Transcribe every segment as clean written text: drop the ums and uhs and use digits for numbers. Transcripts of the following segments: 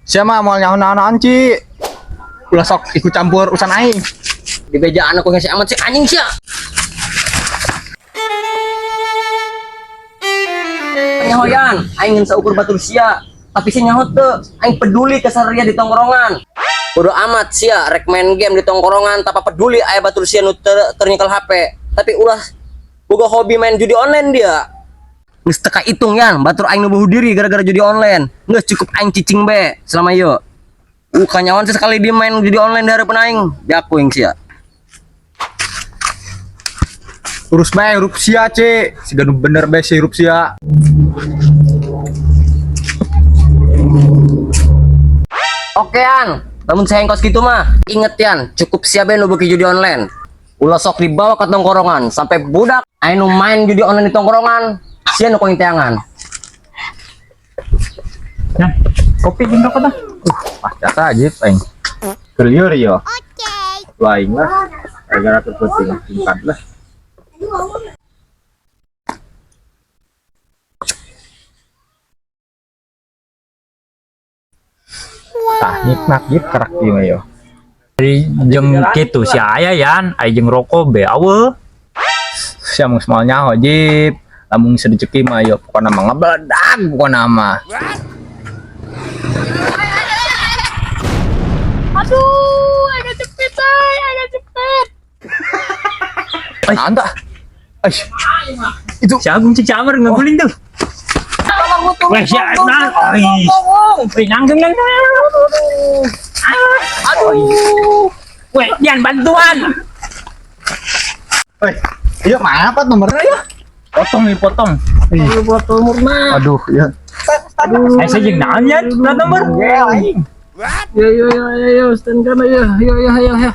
Sia mah moal nyaho naon-naon, Ci. Ulah sok ikut campur urusan aing. Di bejaan aku ngasih amat sih anjing sia. Nyaho yan, aing ngan saukur batur sia. Tapi sia nyaho teu, aing peduli ka saria di tongkrongan. Bodo amat sia rek main game di tongkrongan tanpa peduli aya batur sia nu teu nyekel HP. Tapi ulah boga hobi main judi online dia. Geus teu kahitung yan, batur aing nu bunuh diri gara-gara judi online. Geus cukup aing cicing be selama ieu. Kanyawan sesekali dia main judi online dari harapan aing, beak aing sia. Urus bae hirup sia, Ci. Siga nu bener bae si hirup sia. Okean, lamun saya kos gitu mah, inget yan, cukup sia bae nu beuki judi online. Ulah sok dibawa ke tongkrongan sampai budak anu main judi online di tongkrongan, sia nu koing teangan. Nah, kopi jeung rokok tah. Pasti aja aing. Keliur yo. Oke. Aing lah. Gara-gara kepenting tingkat lah. Tah nikmat gitu kerak ieu mah yo. Ari jeung kitu si aya yan, aya jeung rokok be awe. Sia mah moal nyaho jip. Lamun geus rezeki mah yo pokona mah ngebeledag pokona mah. Aduh, agak cepet, ay, agak cepet. Ay, anda. Ay. Itu Si Agung cik camar ngaguling tuh. Weh, si nang, oi. Weh, nanggung nang. Aduh. Weh, Yan bantuan. Oi, iya mana apa nomornya ya? Potong nih, potong. Aduh, ya. Eh, saya jeung naon yan? Plat nomor. Aing. Yo yo yo yo yo, stand kan ayo, yo yo yo yo.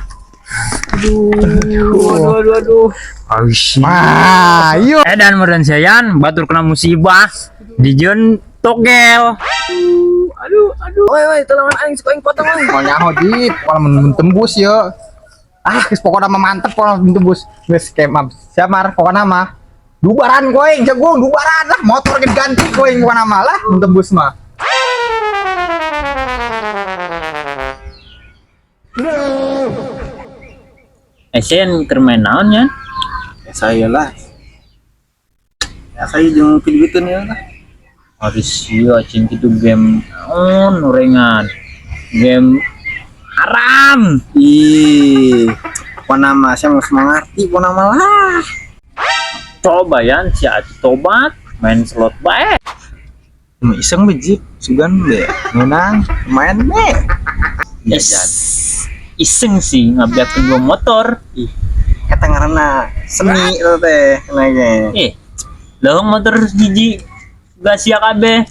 Aduh, aduh, aduh, aduh. Aish. Wah, iyo. Edan meureun sayan batur kena musibah. Dijieun togel. Aduh, aduh. Woi woi, tolongan aing sok aing potong aing. Mau nyaho jip, pokona mun tembus yo. Ah, geus pokona mah mantep pokona mun tembus. Geus kayak mah siap mar pokona mah. Dubaran koing jagung, dubaran lah motor ge diganti koing pokona mah lah mun tembus mah. Eh, sayan keur main naon yan? Ya saya lah. Ya saya jeung piduiteun ya lah. Harus iya cing kitu game naon orengan. Game haram. Ih, pokona mah saya mau mengerti pokona mah lah. Coba yan si Ati tobat main slot bae. Cuma iseng be jip, sugan be. Menang, main be. Jajan. Iseng sih ngabiakeun dua motor. Ih, eta ngaranna seni eta teh kena ge. Leuheung motor hiji gasia kabeh.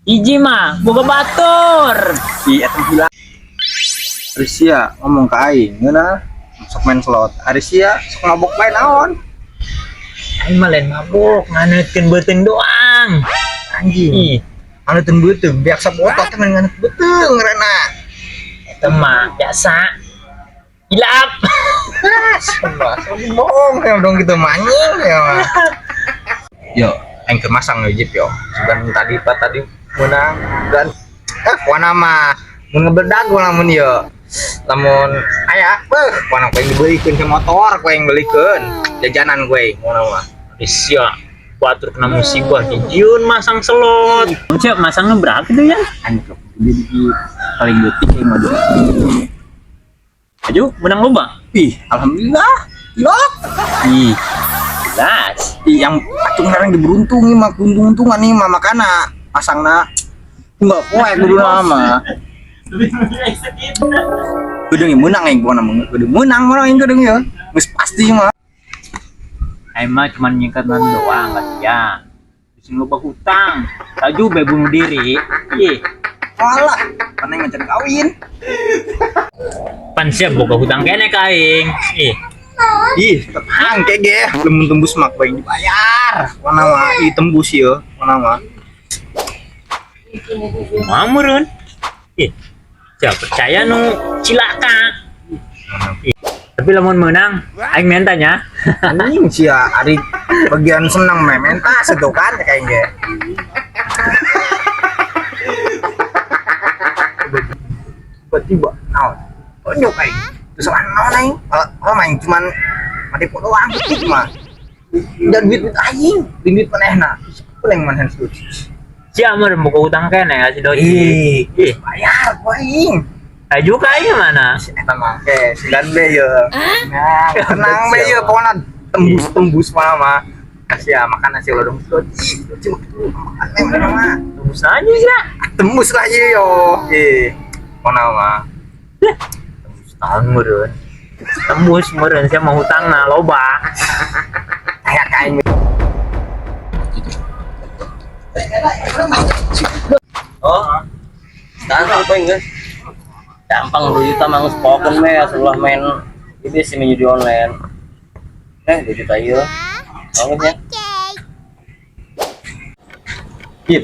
Hiji mah boga batur. Ih, eta gila. Arisia ngomong ke aing ngeunah sok main slot. Arisia sok mabok bae naon? Aing mah lain mabok, nganeutkeun beuteung doang. Anjing. Ih, Nganeutkeun beuteung, biasa botot teh nganut beuteung ngaranna. eta mah biasa. Hilap. Sumpah, sok bohong ya dong gitu mah anjing ya mah. Yo, aing keur masang yo jip yo. Sugan tadi pak tadi menang dan pokona mah mun ngebeledag lamun yo. Lamun aya beuh pokona ku aing dibelikeun ke motor ku aing belikeun jajanan ku aing pokona mah. Sia, batur kena musibah dijieun masang slot. Cek masangnya berapa itu ya? Anjing jadi paling detik aing mah. Aju, menang loba. Ih, alhamdulillah. Ilok. Ih, jelas. Ih, yang pacung sekarang diberuntungi mah untung-untungan nih mah makana pasangna enggak poe kudu nama. Kudu yang menang aing pokona mah. Kudu menang menang aing kudu ya. Geus pasti mah. Aing mah cuman nyingkatan doang kasihan. Terus loba hutang. Laju be bunuh diri. Ih, Walah, mana yang ngajar kawin. pan siap boga hutang kene ka aing. Ih, Ih, tenang kege, belum tembus mah ku aing dibayar. Pokona mah ih tembus ya, pokona mah. mamurun. Ih, siap percaya nu cilaka. Ih, tapi lamun menang, aing mentanya. Anjing sia, ari bagian seneng mah menta sedokan kayak ge. Tiba-tiba naon? Tonjok aing. Terus naon aing? Kalau main cuman mati doang gitu mah. Dan duit duit aing, duit manehna. Apa yang manehna si Doci? Si Amar buka utang kene ya si Doci. Ih, Ih, bayar ku aing. Aju ka aing mana? Si eta mah ke sugan be ye. Nah, tenang be ye pokoknya tembus-tembus mah mah. Kasih ya makan nasi lodong si Doci. Doci mah gitu, makan we mana mah. Tembus aja sih lah. Tembus lah ye yo. Ih, pokoknya mah. Tembus tahun meureun. Tembus meureun sia mau hutang na loba. Kayak kain. Oh. Sekarang apa geus? Gampang 2 juta mah geus pokeun we setelah main ini sih main judi online. 2 juta ieu. Bagus ya. Jip.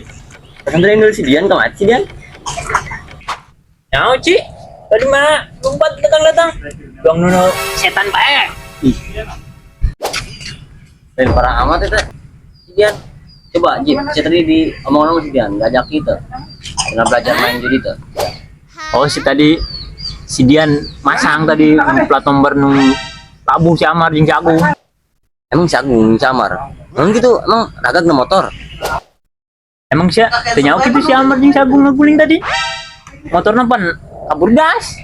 Pesantren dulu si Dian kemana si Dian? Nyaho, Ci. Tadi mana? Lompat datang-datang. Dong nuno setan bae. Ih. Lain parah amat itu. Si Dian. Coba Jip, saya tadi di omong sama si Dian, ngajak kita. Karena belajar main judi tuh. Oh, si tadi si Dian masang tadi plat nomor nu labuh si Amar jeung si Agung. Emang si Agung, si Amar. Emang gitu, emang ragag na motor. Emang sia teu nyaho kitu si Amar jeung si Agung ngaguling tadi. Motorna pan kabur gas.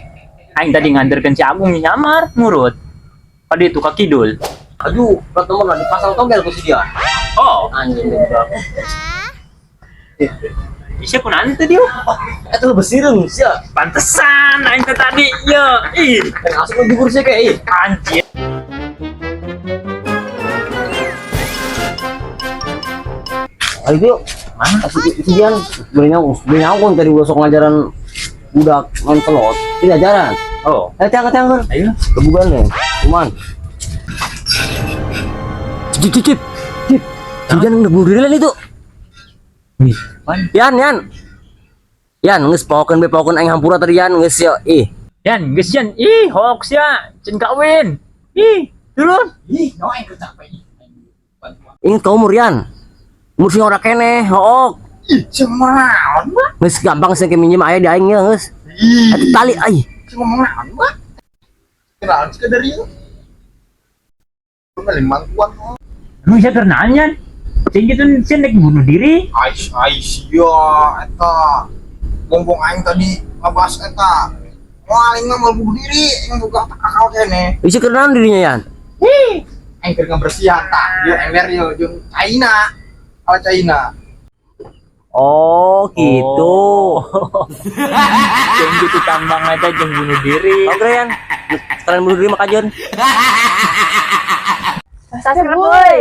Aing tadi nganterkeun si Agung jeung si Amar nurut. Tadi itu ka kidul. Aduh, plat nomor lah dipasang togel ku si Dian. Oh, Anjing goblok. bisa pun nanti dia. Itu besireung sia. Pantesan aing teh tadi ye. Ih, Pengen asup lebih kursi kayak ih. anjir. Ayo yuk. Mana? Si Dian beli nyawa, beli nyawa tadi gua sok ngajaran budak main telot. Ini ajaran. Oh, Tiang tiang. Ayo. Kebugan deh. Cuman. Cip cip cip. Cip. Si Dian udah bunuh diri lah itu. Wih, pan. Yan yan. Yan geus pokeun be pokeun aing hampura tadi Yan geus yo. Ih. Yan, geus Yan. Ih, hoax ya. Cen kawin. Ih, turun. Ih, no aing capek. Ingat ke umur Yan. Umur sing ora keneh, hook. Ih, cuma naon mah? Geus gampang sing minjem aya di aing ya geus. Ih, Atuh tali ai. cuma ngomong naon mah? Kenalan sih dari itu. Cuma lima kuat. Emang siya keur naon, Yan? Cen gitu cen rek bunuh diri. Ais, ais, ya, eta. Bongbong aing tadi ngebahas eta. Wah, aing mah mau bunuh diri, aing buka akal kene. Isi keur naon dirinya Yan? Aing keur ngabersihan tah, ieu ember ieu jeung China. Ala China. Oh, gitu. Oh. Jeung gitu tambang eta jeung bunuh diri. Oke Yan. Sekalian bunuh diri mah kajeun. Subscribe, boy.